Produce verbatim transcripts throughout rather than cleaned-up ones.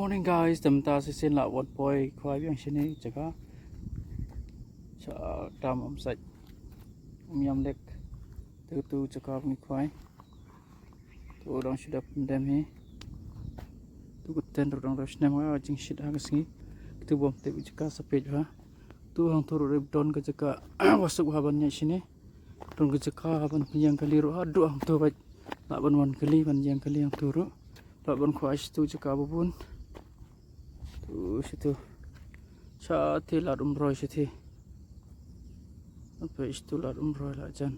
Morning guys, te mynta shisien la wan poi khwai biang shane jaka. Sha dam Umsait, Umiam Lake. Te tu jaka ba ngi khwai. Tu dang shu dep pyndem hi. Tu ka tent ruh dang dep snem ha jingshit ha ka sngi. Tu bym tip jaka sa peit bha. Tu hangtu ruh dep don ka jaka ba suk ha ban ïaid shane. Don ka jaka ban pynïeng kali ruh haduh hangtu bad lah ban wan kali ban ïeng kali hangtu ruh. Lah ban khwai shitu jaka ba bun. Tu shitu. Shathie Lad Umroi shathie. Ban peit shitu Lad Umroi la jan.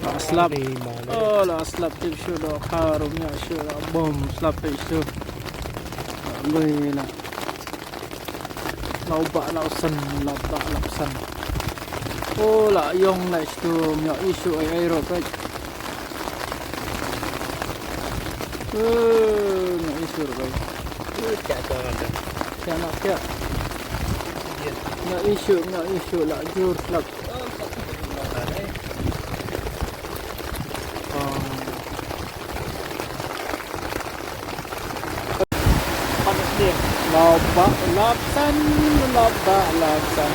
La slap. Oh, la slap tip shuh, la kha rum ïa shuh, la bom slap tip shuh. La ngoi la. La u ba la u san, la u ba la u san. Oh, la ïong la shu, ïa i shu ai ai ro peit. Eh, ïa i shu ro peit. Ïa na ïa. Ïa i shu, ïa i shu la jur slap. Lap ba lap san, lap ba lap san.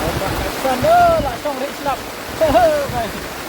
Lap ba lap san, oh, la shong ri slap. Guys.